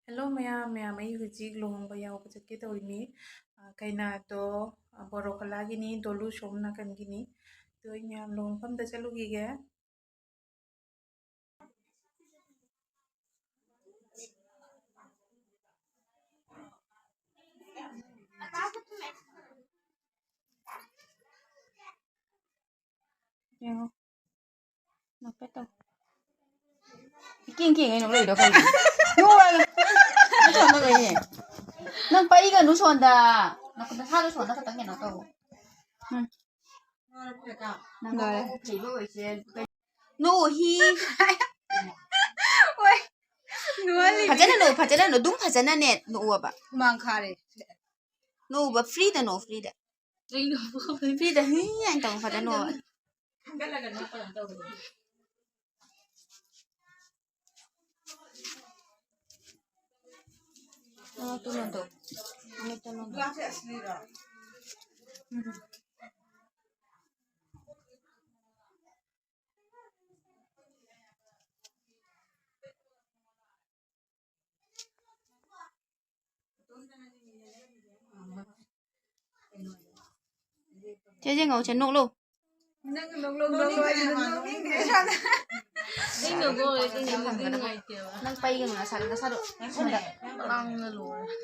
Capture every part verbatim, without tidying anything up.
Hello ꯃꯌꯥꯝ, ꯃꯌꯥꯝ, ꯑꯩ ꯍꯧꯖꯤꯛ ꯂꯨꯍꯣꯡꯕ ꯌꯥꯎꯕ ꯆꯠꯀꯦ ꯇꯧꯔꯤꯅꯤ꯫ ꯑ, ꯀꯩꯅꯥꯗꯣ, ꯑ, ꯕꯣꯔꯣꯈꯂꯥꯒꯤꯅꯤ, ꯗꯣꯂꯨ ꯁꯣꯝ ꯅꯥꯀꯟꯒꯤꯅꯤ꯫ ꯑꯗꯣ ꯑꯩ ꯃꯌꯥꯝ ꯂꯨꯍꯣꯡꯐꯝꯗ ꯆꯠꯂꯨꯈꯤꯒꯦ꯫ ꯌꯦꯡꯉꯣ꯫ ꯅꯣꯛꯐꯦꯠ ꯇꯧ꯫ ꯏꯀꯦꯡ ꯀꯦꯡꯉꯩ ꯅꯣꯛꯂꯛꯏꯗꯣ ꯀꯩꯒꯤꯅꯣ? ꯅꯣꯛꯑꯣ꯫ ꯅꯪ ꯁꯣꯝꯗ ꯂꯩꯌꯦ꯫ ꯅꯪ ꯄꯩꯒꯅꯨ ꯁꯣꯝꯗ꯫ ꯅꯈꯨꯠ ꯅꯁꯥꯗꯣ ꯁꯣꯝꯗ ꯈꯛꯇꯪ ꯀꯩꯅꯣ ꯇꯧ꯫ ꯎꯝ꯫ ꯅꯪ ꯂꯣꯏꯔꯦ꯫ ꯅꯣꯛꯑꯣ ꯍꯤ꯫ ꯍꯣꯏ꯫ ꯅꯣꯛꯍꯜꯂꯤꯅꯦ꯫ ꯐꯖꯅ ꯅꯣꯛꯑꯣ, ꯐꯖꯅ ꯅꯣꯛꯑꯣ꯫ ꯑꯗꯨꯝ ꯐꯖꯅꯅꯦ ꯅꯣꯛꯑꯣꯕ꯫ ꯍꯨꯃꯥꯡ ꯈꯥꯔꯦ꯫ ꯅꯣꯛꯑꯣꯕ, ꯐ꯭ꯔꯤꯗ ꯅꯣꯛꯑꯣ, ꯐ꯭ꯔꯤꯗ꯫ ꯐ꯭ꯔꯤꯗ ꯍꯤ ꯍꯥꯏꯅ ꯇꯧ, ꯐꯖꯅ ꯅꯣꯛꯑꯣ꯫ ꯈꯟꯒꯠꯂꯒ ꯅꯣꯛꯄ ꯌꯥꯝ ꯇꯧꯕꯅꯦ꯫ ꯃꯃꯤꯠꯇꯣ ꯅꯣꯟꯊꯣꯛ꯫ ꯃꯃꯤꯠꯇꯣ ꯅꯣꯟꯊꯣꯛ꯫ ꯆꯦ ꯌꯦꯡꯉꯧꯁꯦ ꯅꯣꯛꯂꯣ꯫ ꯅꯪ ꯅꯣꯛꯂꯣ, ꯅꯣꯛꯂꯣ ꯍꯥꯏꯗꯨꯅ ꯅꯣꯛꯅꯤꯡꯗꯦ ꯏꯁꯥꯗ꯫ ꯑꯩ ꯅꯣꯛꯂꯣ, ꯑꯩ ꯅꯣꯛꯅꯤꯡꯗꯦ, ꯅꯨꯡꯉꯥꯏꯇꯦꯕ꯫ ꯅꯪ ꯄꯩꯒꯅꯨ ꯅꯁꯥꯗꯣ, ꯅꯁꯥꯗꯣ ꯁꯣꯝꯗ꯫ ꯂꯥꯡꯅ ꯂꯣꯏꯔꯦ꯫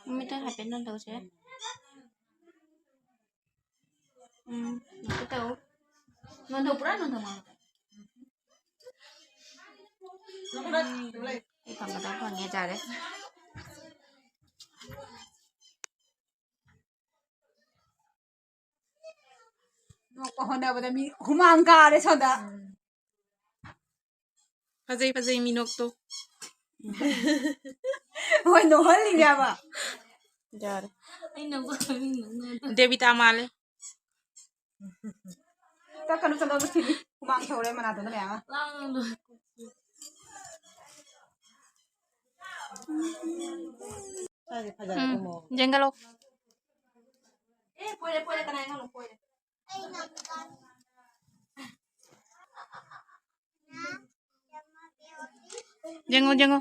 ꯃꯃꯤꯠꯇ ꯍꯥꯏꯐꯦꯠ ꯅꯣꯟꯊꯣꯛꯁꯦ꯫ ꯎꯝ, ꯅꯣꯟꯊꯣꯛ ꯇꯧ꯫ ꯅꯣꯟꯊꯣꯛ, ꯄꯨꯔꯥ ꯅꯣꯟꯊꯣꯛ ꯃꯥ꯫ ꯑꯩ ꯐꯪꯒꯗꯕ ꯐꯪꯉꯦ, ꯌꯥꯔꯦ꯫ ꯅꯣꯛꯄ ꯍꯣꯠꯅꯕꯗ ꯃꯤ ꯍꯨꯃꯥꯡ ꯀꯥꯔꯦ ꯁꯣꯝꯗ꯫ ꯐꯖꯩ, ꯐꯖꯩ ꯃꯤꯅꯣꯛꯇꯣ꯫ ꯍꯣꯏ, ꯅꯣꯛꯍꯜꯂꯤꯅꯦꯕ꯫ ꯌꯥꯔꯦ꯫ ꯑꯩꯅ ꯃꯤ ꯅꯣꯛꯅꯕꯗꯣ꯫ ꯗꯦꯕꯤꯇꯥ ꯃꯥꯜꯂꯦ꯫ ꯆꯠꯀꯅꯨ, ꯆꯠꯂꯣ, ꯁꯤꯗꯤ ꯍꯨꯃꯥꯡ ꯁꯧꯔꯦ ꯃꯅꯥꯇꯣꯟꯗ ꯃꯌꯥꯝ ꯑꯃ꯫ ꯂꯥꯡꯗꯣ꯫ ꯁ꯭ꯋꯥꯏꯁꯦ ꯐꯖꯔꯦ, ꯎꯝ, ꯎꯃꯣ꯫ ꯌꯦꯡꯒꯠꯂꯣ꯫ ꯑꯦ, ꯄꯣꯏꯔꯦ, ꯄꯣꯏꯔꯦ, ꯀꯅꯥ ꯌꯦꯡꯍꯜꯂꯣ, ꯄꯣꯏꯔꯦ꯫ ꯌꯦꯡꯉꯣ, ꯌꯦꯡꯉꯣ꯫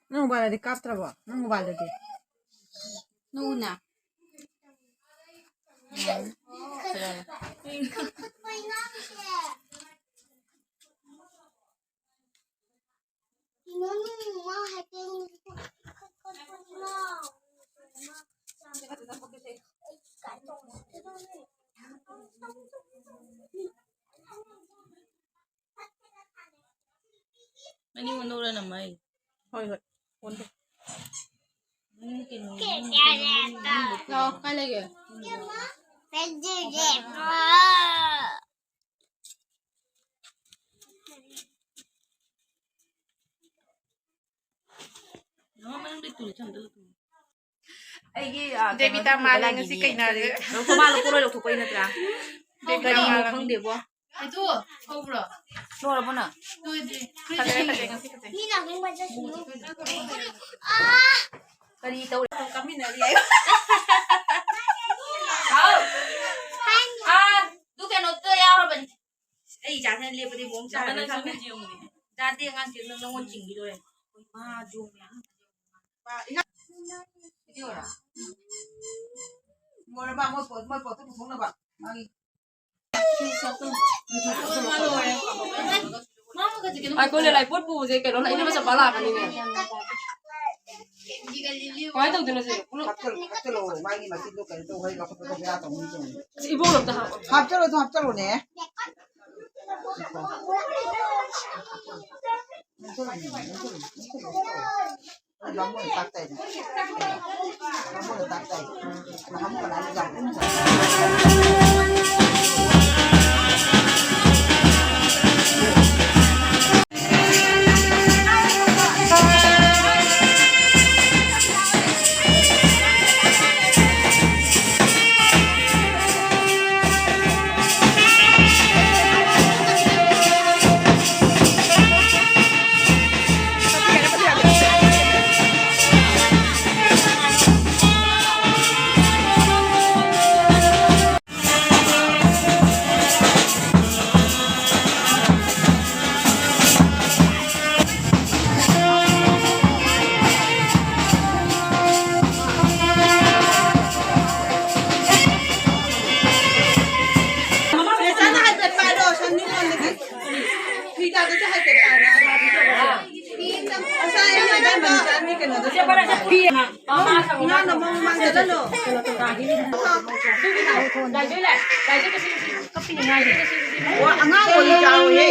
ꯅꯪ ꯃꯣꯕꯥꯏꯜꯗꯗꯤ ꯀꯥꯞꯇ꯭ꯔꯕꯣ? ꯅꯪ ꯃꯣꯕꯥꯏꯜꯗꯗꯤ? ꯅꯨꯅ꯫ ꯑꯅꯤ ꯑꯣꯟꯗꯧꯔ ꯅꯝꯃ ꯑꯩ꯫ ꯍꯣꯏ, ꯍꯣꯏ꯫ ꯑꯣꯟꯗꯦ꯫ ꯅꯪ ꯀꯩꯅꯣ, ꯅꯪ ꯀꯩꯅꯣ, ꯅꯪ ꯂꯥꯛꯑꯣ, ꯀꯥꯏ ꯂꯩꯒꯦ? ꯅꯪ ꯃꯅꯨꯡꯗ ꯇꯨꯔꯤ ꯆꯪꯗ ꯇꯨꯔꯤ꯫ ꯑꯩꯒꯤ, ꯑ, ꯗꯦꯕꯤꯇꯥ ꯀꯩꯅꯣꯗꯤ ꯃꯥꯜꯂꯦ ꯄꯨꯕ ꯉꯁꯤ ꯂꯥꯛꯏꯅꯦ꯫ ꯀꯩꯅꯥꯁꯦ꯫ ꯂꯧꯊꯣꯛ-, ꯃꯥ ꯂꯧꯊꯣꯛꯂꯣꯏ ꯂꯧꯊꯣꯛꯄꯩ ꯅꯠꯇ꯭ꯔꯥ? ꯗꯦꯕꯤꯇꯥ ꯀꯔꯤꯅꯣ ꯃꯥꯜꯂꯦ꯫ ꯈꯪꯗꯦꯕꯣ꯫ ꯑꯗꯨ ꯍꯧꯕ꯭ꯔꯣ? ꯂꯣꯏꯔꯕꯣ ꯅꯪ? ꯂꯣꯏꯗ꯭ꯔꯤ꯫ ꯐꯖꯔꯦ, ꯐꯖꯔꯦ, ꯉꯁꯤ ꯐꯖꯔꯦ꯫ ꯃꯤ ꯂꯥꯛꯅꯤꯡꯕ ꯆꯠꯁꯅꯨ꯫ ꯀꯔꯤ ꯇꯧꯔꯦ? ꯀꯥꯃꯤꯟꯅꯔꯤ ꯍꯥꯏꯌꯣ꯫ ꯍꯥꯎ꯫ ꯑꯥ, ꯑꯗꯨ ꯀꯩꯅꯣꯗ ꯌꯥꯎꯔꯕꯅꯤ꯫ ꯑꯩ ꯏꯆꯥꯁꯤꯅ ꯂꯦꯞꯄꯗꯤ ꯃꯑꯣꯡ ꯆꯥꯔꯦ ꯈꯪꯉꯦ꯫ ꯆꯥꯗꯦ ꯑꯉꯥꯡꯁꯦ, ꯅꯪ ꯅꯪꯉꯣꯟꯗ ꯆꯤꯡꯈꯤꯗꯣꯔꯦ꯫ ꯃꯥ ꯌꯣꯡ ꯃꯌꯥꯝ꯫ ꯄꯥ-, ꯏꯅꯥꯎ-, ꯚꯤꯗꯤꯑꯣꯔꯣ? ꯂꯣꯏꯔꯕ? ꯃꯣꯏ ꯄꯣꯠ, ꯃꯣꯏ ꯄꯣꯠꯇꯣ ꯄꯨꯊꯣꯛꯅꯕ꯫ ꯃꯥꯒꯤ ꯉꯥꯏꯈꯣꯅꯦ, ꯂꯥꯏꯄꯣꯠ ꯄꯨꯕꯁꯦ ꯀꯩꯅꯣ, ꯂꯩꯅꯕ ꯆꯠꯄ ꯂꯥꯛꯄꯅꯤꯅꯦ꯫ ꯀꯃꯥꯏꯅ ꯇꯧꯗꯣꯏꯅꯣ ꯁꯤꯕꯣ? ꯄꯨꯂꯞ ꯍꯥꯞꯆꯜꯂꯣ, ꯍꯥꯞꯆꯜꯂꯣ, ꯃꯥꯒꯤ ꯃꯆꯤꯟꯗꯣ ꯀꯩꯅꯣ ꯇꯧ, ꯍꯣꯏ, ꯂꯧꯈꯠꯄꯗꯣ ꯕꯦꯔꯥ ꯇꯧꯅꯤ ꯇꯧꯅꯤ꯫ ꯑꯁ, ꯏꯕꯣꯛ ꯑꯝꯇ ꯍꯥꯞꯄꯣ꯫ ꯍꯥꯞꯆꯜꯂꯣ, ꯑꯗꯨꯝ ꯍꯥꯞꯆꯜꯂꯣꯅꯦ꯫ ꯑꯉꯥꯡ ꯑꯣꯏꯅ ꯆꯥꯎꯋꯦ꯫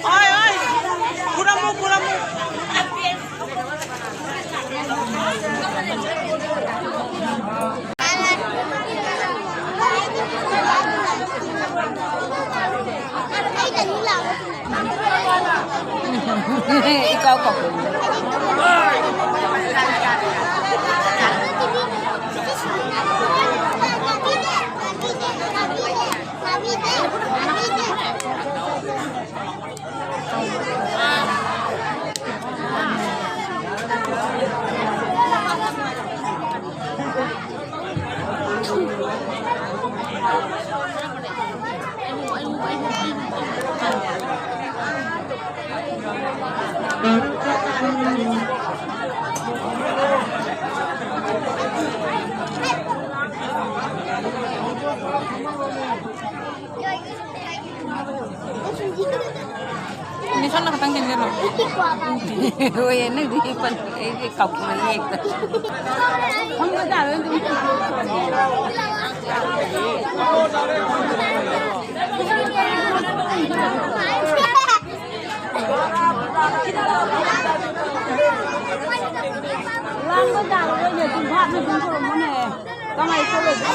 ꯍꯣꯏ, ꯍꯣꯏ꯫ ꯈꯨꯔꯝꯃꯨ, ꯈꯨꯔꯝꯃꯨ꯫ ꯏꯀꯥꯎ ꯀꯥꯎ꯫ ꯅꯦꯁꯟꯅ ꯈꯇꯪ ꯆꯦꯟꯖꯜꯂꯣ꯫ ꯍꯣꯏ, ꯅꯪꯗꯤ ꯍꯤꯞꯄꯟ-, ꯑꯩꯗꯤ ꯀꯥꯎꯊꯣꯛꯑꯦ ꯍꯦꯛꯇ꯫ ꯐꯝꯕ ꯇꯥꯔꯦ ꯑꯗꯨꯝ꯫ ꯂꯥꯡꯕ ꯇꯥꯔꯦ, ꯑꯗꯨꯝ ꯚꯥꯞꯅ ꯑꯗꯨꯝ ꯇꯧꯔꯝꯃꯣꯅꯦ꯫ ꯀꯃꯥꯏ ꯇꯧꯔꯒꯦ?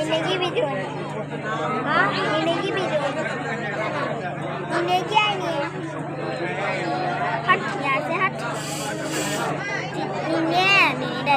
ꯏꯟꯅꯒꯤ video ꯅꯤ꯫ ꯍꯥ? ꯏꯟꯅꯒꯤ video ꯅꯤ꯫ ꯏꯟꯅꯒꯤ ꯍꯥꯏꯅꯤ꯫ ꯍꯠ, ꯌꯥꯁꯦ ꯍꯠ꯫ ꯏꯟꯅꯦ, ꯃꯤꯅꯤꯗ꯫